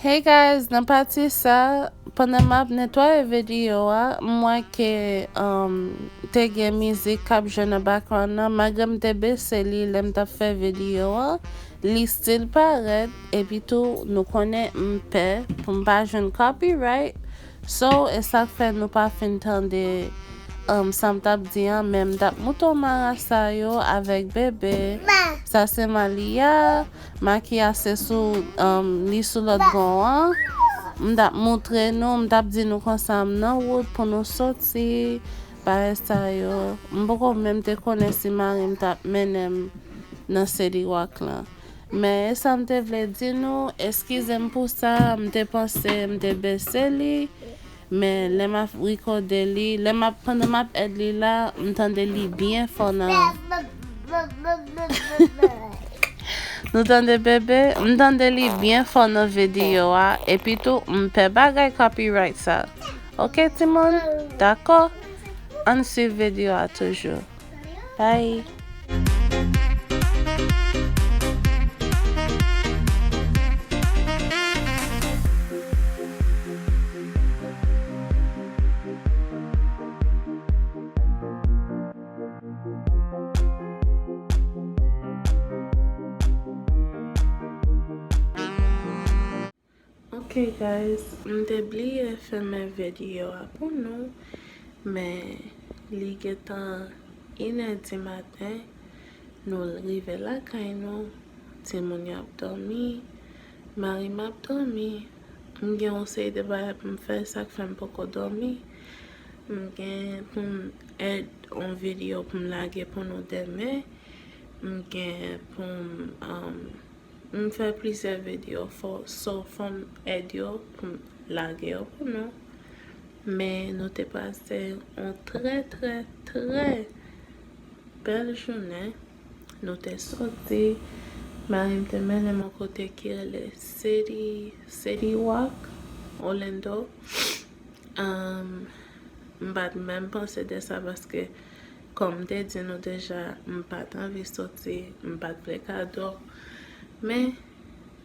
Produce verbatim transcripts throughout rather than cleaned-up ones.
Hey guys, nan pati sa, pandan m ap netwaye videyo a, m wè ke um, te gen mizik k ap jwe nan background nan, malgre m te bese li lè m t ap fè videyo a, li still parèt, epi tou nou konnen m pè pou m pa jwenn copyright. So, e sa k fè nou pa fin tande um, sa m t ap di an, men m t ap moutre w marasa yo avèk bebe. Sa se Malia. Makiya se sou, um, li sou lòt gon an. M t ap moutre nou, m t ap di nou konsa m nan wout pou nou soti bagay sa yo. M poko menm te konnen si mari m t ap mennen m nan City Walk lan. Men e sa m te vle di nou, eskize m pou sa, m te panse m te bese li. Men lè m ap rekòde li, lè m ap, pandan m ap èd li la, m tande li byen fò nan. Nou tande bebe? M tande li byen fò nan videyo a, epi tou, m pè bagay copyright sa. Oke, timoun? Dakò? Ann swiv videyo a toujou. Bye! Ok guys, m te bliye fèmen videyo a pou nou, men li gentan inè di maten, nou rive lakay nou, timoun yo ap dòmi, mari m ap dòmi, m gen yon seri de bagay pou m fè, sa k fè m poko dòmi, m gen pou m èd yon videyo pou m lage pou nou demen, m gen pou m, um, M fè plizyè videyo, fò, so, fò m èd yo pou m lage yo pou nou. Men nou te pase yon trè, trè, trè bèl jounen. Nou te soti, mari m te mennen m yon kote ki rele City, City Walk, Orlando. Um, m pa t menm panse de sa paske, kòm m te di nou deja, m pa t anvi soti, m pa t vle kado. Men,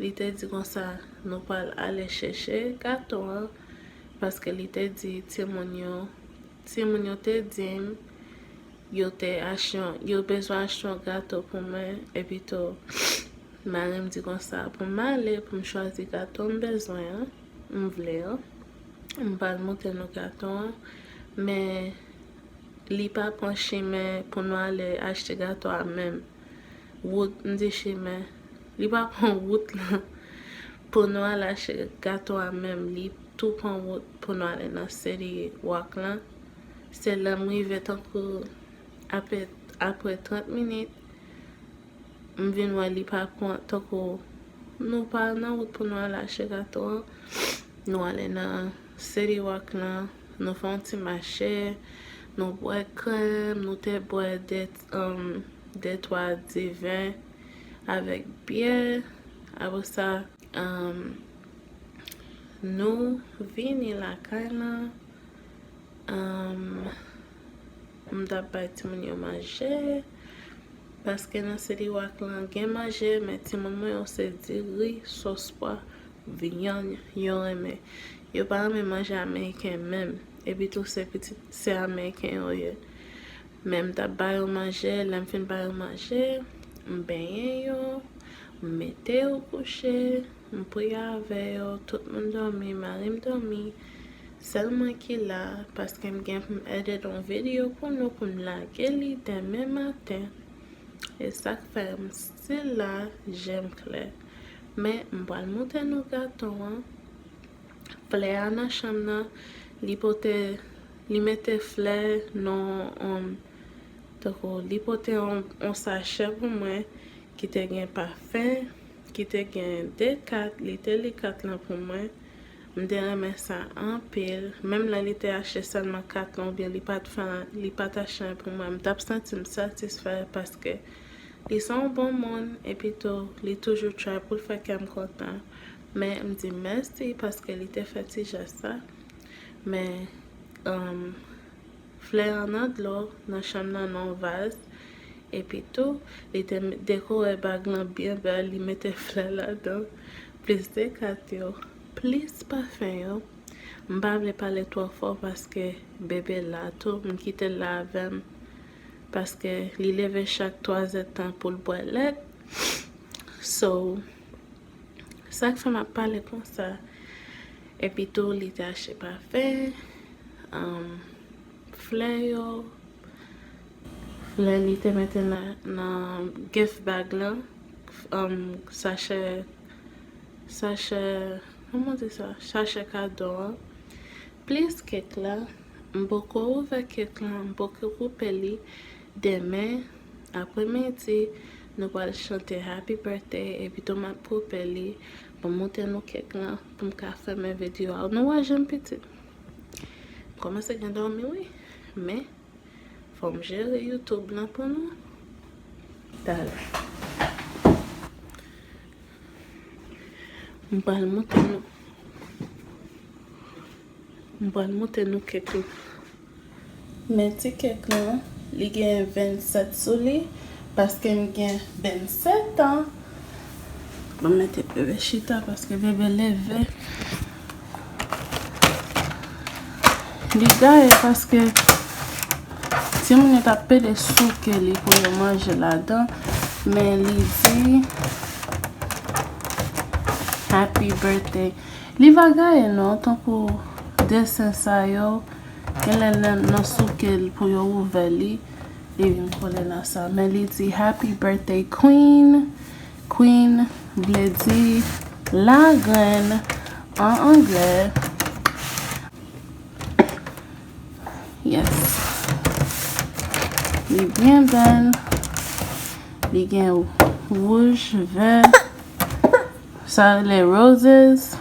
li te di konsa, nou pral ale chèche gato an, paske li te di timoun yo, timoun yo te di m, yo te achte yon, yo bezwen achte yon gato pou mwen, epi tou, mari m di konsa, pou m ale, pou m chwazi gato m bezwen an, m vle an, m pral montre nou gato an, men li pa pran chimen pou nou ale achte gato a menm. Wout, m di chimen, li pa pran wout lan pou nou ale achte gato a menm, li tou pran wout pou nou ale nan City Walk lan. Se lè m rive tankou apre, apre trant minit, m vin wè li pa pran, tankou nou pa nan wout pou nou al achte gato an. Nou ale nan City Walk lan, nou fè yon ti mache, nou bwè krèm, nou te bwè de, um, de twa diven avèk byè. Apre sa, um, nou vini lakay lan. Um, m t ap bay timoun yo manje, paske nan City Walk lan gen manje, men timoun mwen yo se diri, sòs pwa, vyann yo renmen. Yo pa renmen manje ameriken menm. Epi tou se pitit, se ameriken yo ye. Men m t ap ba yo manje, lè m fin ba yo manje, m benyen yo, m mete yo kouche, m priye avè yo, tout moun dòmi, mari m dòmi. Sèl mwen ki la, paske m gen pou m edit yon videyo pou nou, pou m lage li demen maten. E sa k fè m still la, je m klè. Men, m pral montre nou gato an. Flè a nan chanm nan, li pote, li mete flè nan, um, tankou, li pote yon, yon sachè pou mwen ki te gen pafen, ki te gen de kat, li te li kat lan pou mwen. M te renmen sa anpil. Menm lè li te achte sèlman kat lan, oubyen li pa t fè, li pa t achte anyen pou mwen, m t ap santi m satisfè paske li se yon bon moun, epi tou, li toujou try pou l fè kè m kontan. Men m di mèsi paske li te fè ti jès sa. Men, um, flè an nan dlo, nan chanm nan, nan yon vaz. Epi tou, li te dekore bag lan byen bèl, li mete flè ladan. Plis de kat yo, plis pafen yo. M pa vle pale twò fò paske bebe la tou, m kite l la avè m. Paske li leve chak twa zè tan pou l bwè lèt. So, sa k fè m ap pale konsa. Epi tou, li te achte pafen, um, flè yo, flè li te mete nan, nan gift bag lan, um, sachè, sachè, kòman di sa? Sachè kado an. Plis kèk la, m poko ouvè kèk la, m poko koupe li. Demen, apremidi, nou pral chante Happy Birthday, epi tou m ap koupe li pou m montre nou kèk lan, pou m ka fèmen videyo a. Nou wè jan m piti. M kòmanse gen dòmi, wi. Men, fò m jere YouTube lan pou nou. Talè. M pral montre nou. M pral montre nou kèk lan. Men ti kèk lan, li gen vennsèt sou li, paske m gen vennsèt an. Bon, mete bebe chita paske bebe leve. Li gaye paske timoun yo t ap pede souke li pou yo manje ladan, men li di, "Happy birthday." Li va gaye non, tankou desen sa yo, genlè nan, nan souke l pou yo ouvè li, li vin kole nan sa. Men li di, "Happy birthday, Queen." Queen vle di lagrenn an anglè. Yes. Li byen bèl. Li gen wouj, vè. Sa rele roses.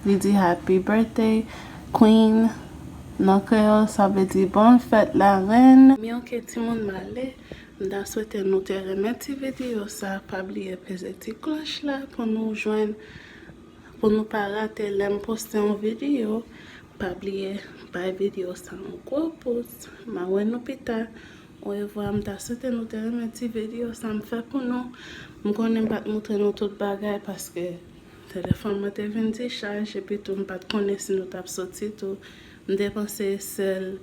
Li di, "Happy birthday, Queen." Nan kreyòl, sa vle di, "Bòn fèt, larenn." Men oke, timoun, m ale. M ta swete nou te renmen ti videyo sa. Pa bliye peze ti klòch la pou nou jwenn, pou nou pa rate lè m poste yon videyo. Pa bliye bay videyo sa yon gwo pous. M a wè nou pita. Orevwa, m ta swete nou te renmen ti videyo sa m fè pou nou. M konnen m pa t montre nou tout bagay paske telefòn mwen te vin dichaj, epi tou m pa t konnen si nou t ap soti tou. M te panse sèl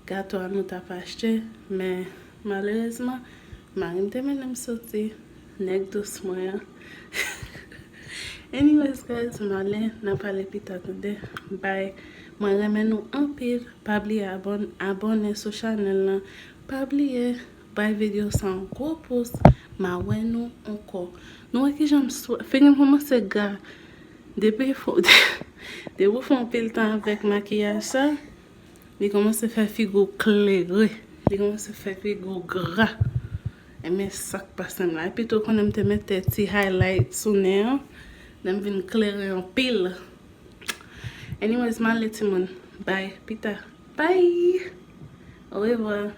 gato a nou t ap achte, men malerezman, mari m te mennen m soti, nèg dous mwen an. Anyways, guys, m ale, n a pale pita, tande. Bye. Mwen renmen nou anpil. Pa bliye abòn-, abòne sou chanèl lan. Pa bliye bay videyo sa yon gwo pous. M a wè nou ankò. Nou wè kijan m sou-, figi m kòmanse gra. Depi fò, depi w fè anpil tan avèk makiyaj sa, li kòmanse fè figi w klere. Li kòmanse fè figi w gra. Enben, sa k pase m la. Epi tou, konnen m te mete ti highlight sou nen an. Nen m vin klere anpil. Anyways, m ale, timoun. Bye. Pita. Bye. Orevwa.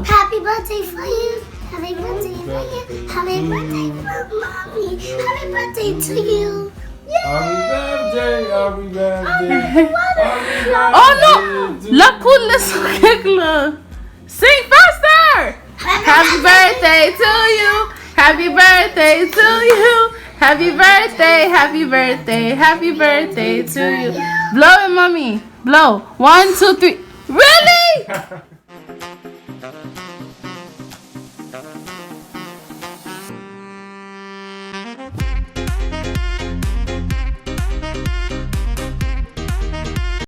Happy birthday for you. Happy birthday for you. Happy birthday for mommy. Happy birthday to you. Happy birthday, happy birthday, happy birthday. Oh no! L ap koule sou kèk lan. Sing faster! Happy birthday to you. Happy birthday to you. Happy birthday, happy birthday, happy birthday to you. Blow it, mommy. Blow. One, two, three. Really?